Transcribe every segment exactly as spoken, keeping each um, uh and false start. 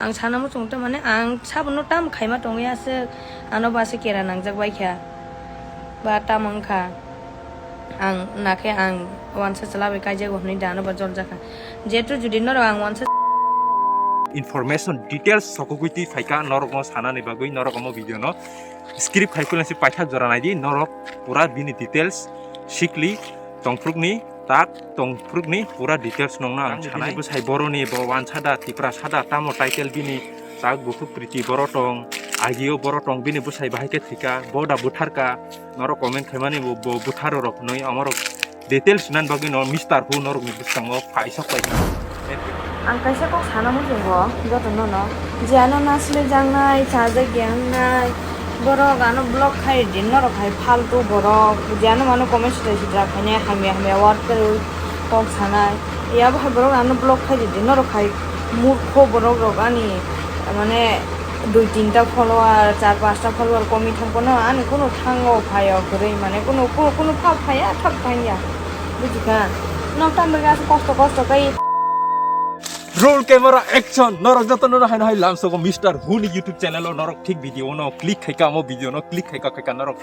Ang sana muchung tongmani ang sabono tam khaima tongwi aswk, ano bo aswk kera nangjak bai kha ba tam wngkha. Ang nakhe ang wansa chwla bai kaijago hwnwi da ano bo jol jakha. Jehetu jodi norok ang wansa information details sokogwi twi phaikha norokno sanani bagwi, norok omo video no skip khai philangsi paithak jora naidi, norok pura bini details sikli tongphurukni tak tongphurukni pura details nongno ang sanai. Bini bwsai boroni bo wansa da, tipra sada, tamo title bini tak bukhuk priti boro tong, agio boro tong, bini bwsai bahai khe thwika, bo da butharka, norok comment khaimani bo, bo butharo rok nwi amorok details nan bagwi no Mister Who norokni bwskango phaisok paikha. Ang kaisa kok sana muchungo jotono no, je ano nasle jangnai, chajak yangnai, borok ano block khai di, norok hai faltu borok, je ano mano comment sitra sitra khainai, hamya hamya word kwrwi kok sanai, yabo hai borok ano block khai di, norok hai murkho borok rok ani mane dui tinta follower, char pasta follower komi thang kono ani kono thango phaio kwrwi, mane kono kono kono pha phaya thak thangya, bujikha? Nok tam bega kosto kosto kai. Roll camera action. Norok joto no hai hai lamsogo Mister Who ni YouTube channel o norok thik video no click khaika, amo video no click khaika khaika norok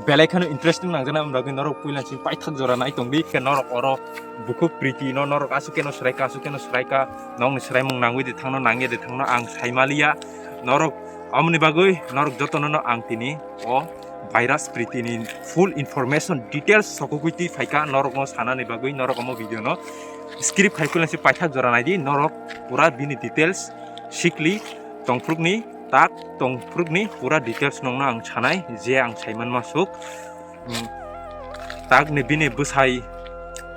belai kheno interesting nangjana, amragwi norok puila sing paithak jora nai tongdi khe norok oro bukhuk priti no norok aswk keno swraika, aswk keno swraika, nokni swraimung nangwi de thangno, nangya de thangno ang saimaliya. Norok amoni bagwi norok jotono no ang tini o virus priti ni full information details sokogwi twi phaika norokno sanani bagwi, norok omo video no skip khai philangsi paithak jora naidi, norok pura bini details sikli tongphurukni tak tongphurukni pura details nongno ang sanai, je ang saiman masuk. Hmm. Takni bini bwsai,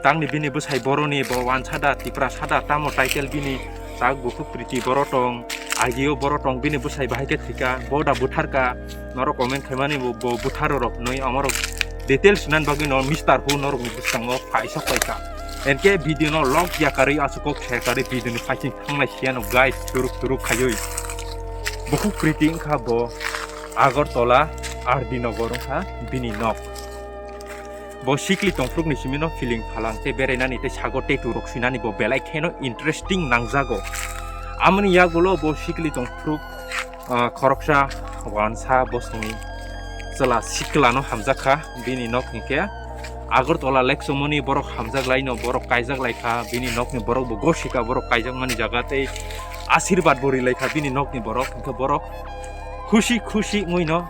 takni bini bwsai boroni bo wansa da, tipra sada, tamo title bini tak bukhuk priti boro tong, agio boro tong, bini bwsai bahai khe thwika, bo da butharka, norok comment khaimani bo, bo butharo rok nwi amorok details nan bagwi no Mister Who norokni bwskango phaisok paikha. Enke video no lok yakarwi aswk kok share karwi video ni phaising thanglai siya no guys, turuk turuk khaiwi. Bukhuk priti wngkha bo Agartala R D Nagar wngkha bini nok. Bo sikli tongphurukni simi no feeling phalang tei berainani tei sago tattoo rok swinani bo belai kheno interesting nangjago. Amoni yagulo bo sikli tongphuruk, ah, khoroksa wansa bosongni chwla sikla no hamjakha bini nok hinkhe Agartala lekchomoni borok hamjak laino, borok kaijak laikha, bini nokni borok bo gosika borok kaijakmani jaga tei asirbad bo ri laikha bini nokni borok, hinkhe borok khusi khusi wngwi no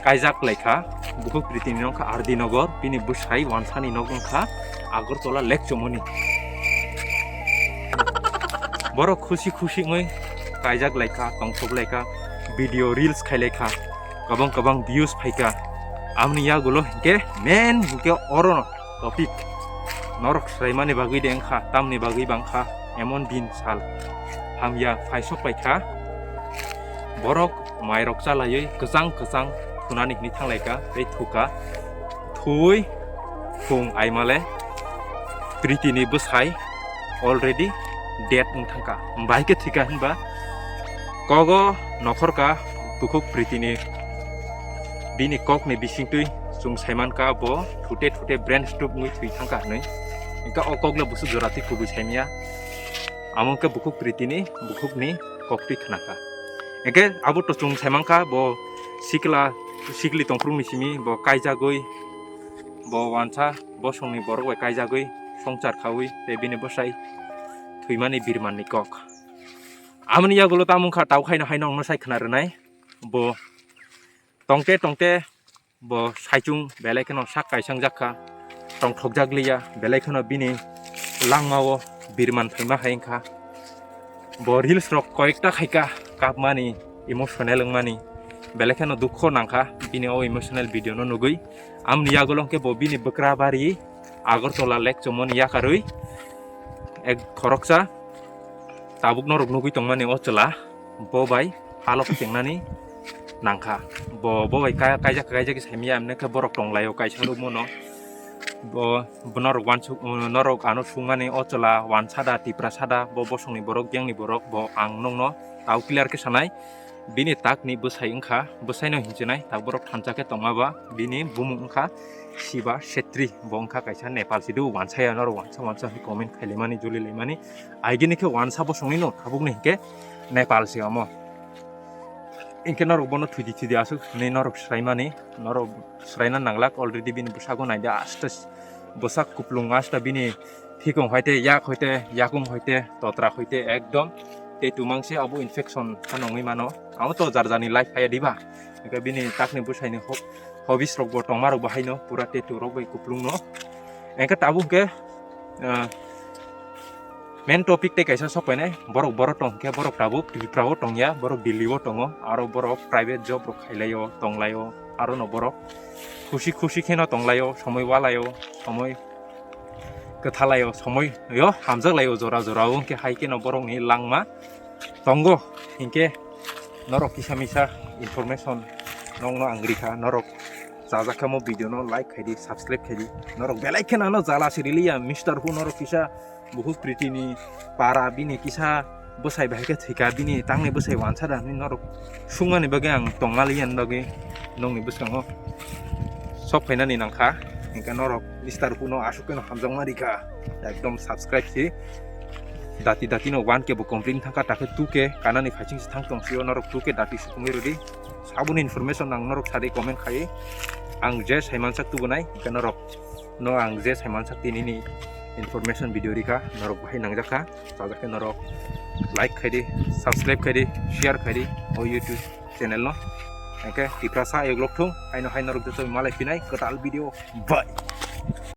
kaijak laikha. Bukhuk pritini wngkha R D Nagar, bini bwsai wansani nok wngkha Agartala lekchomoni. Borok khusi khusi wngwi kaijak laikha, tongthok laikha, video reels khai laikha, kwbang kwbang views phaikha. Amoni yagulo hinkhe main hinkhe oro topic. Norok swraimani bagwi de wngkha, tamni bagwi bangkha, emon din sal hamya phaisok paikha. Borok mairok chalaiwi kwchang kwchang thunani hwnwi thanglaikha tei thuka. Thuwi phung aimale pritini bwsai already dead wng thangkha. Bahai khe thwikha hinba kogo nokhorka bukhuk pritini bini kokni bisingtwi chwng saimankha bo thute thute brain stroke wngwi thwi thangkha hinwi. Hinkhe o kokle busu jora twi kubui saimaya. Amo khe bukhuk pritini bukhukni koktwi khnakha. Hinkhe abo to chwng saimankha bo sikla sikli tongphurukni simi bo kaijagwi bo wansa bosongni borok bai kaijagwi songchar khaui tei bini bwsai thwimani birmanni kok. Amoni yagulo tamo wngkha tau khaino haino wngno sai khna rwnai. Bo tongte tongte bo saichung belai kheno sak kaisang jakha, tongthokjak liya, belai kheno bini langmao birman phaima hai wngkha. Bo reels rok koyekta khaika kapmani, emotional wngmani, belai kheno dukho nangkha bini o emotional video no nugui. Amoni yagulo hwnkhe bo bini bwkra bari Agartala lekchomoni yakarwi ek khoroksa tabuk norok nugui tongmani o chwla bo bai halok chengnani nangkha. Bo bo bai kai- kaijak kaijak saimaya, amne khe borok tonglaio kaisa rukmono. Bo bo norok wansuk norok ano sungmani o chwla wansada tipra sada bo bosongni borok yangni borok bo ang nongno tau clear khe sanai. Bini takni bwsai wngkha, bwsaino hinchinai, tak borok thansa khe tongma ba, bini bumung wngkha Shiva Shetty, bo wngkha kaisa Nepal sidu wansaya, norok wansa wansa hwnwi comment khailaimani, julilaimani. Aigini khe wansa bosongni no tabukni hinkhe Nepal se omo. Hinkhe norok bono thwidi thwidi aswk hinwi norok swraimani, norok swraina nanglak, already bini bwsago naidi, asta bwsak kuplung, asta bini thikung hoite, yak hoite, yakung hoite, totrak hoite, ekdom tei tumang se abo infection phano wngwi mano. Amo to jar jarni life phaiya diba? Hinkhe bini takni bwsaini ho-, hobbies rok bo tongma rok bo haino pura tattoo rok bai kuplung no. Hinkhe tabuk hinkhe, ah, main topic tei kaisa sok painai, borok, borok tong khe borok tabuk Tripura o tongya, borok Delhi o tongo, aro borok private job rok khailaio, tonglaio, aro no borok khusi khusi kheno tonglaio, somoi walaio, somoi kwthalaio, somoi yo hamjaklaio jora jora o, hinkhe hai kheno borokni langma tongo. Hinkhe norok kisa misa information nokno ang rikha, norok chajak khe mo video no like khaidi, subscribe khaidi, norok belai kheno ano jala se riliya, Mister Hu norok kisa buhuk pritini para bini kisa bwsai bahai khe thwika, bini tangni bwsai wansa da hinwi norok sungmani bagwi ang tongna liya bagwi nokni bwskango sok phainani nangkha. Hinkhe norok Mister Hu no aswk kheno hamjakma rikha, ekdom subscribe si dati dati no one K bo complete thangkha, takhe two K kanani phaising si thang tong sio, norok two K dati sukungwi rwdi. Saboni information ang norok sadi comment khai, ang je saimansak tubunai, hinkhe norok no ang je saimansak tinini information video rikha, norok bahai nangjakha, chajak khe norok like khaidi, subscribe khaidi, share khaidi o YouTube channel no. Hinkhe Tiprasa ayok lok thung, haino hai norok joto malai phinai kwtal video, bye.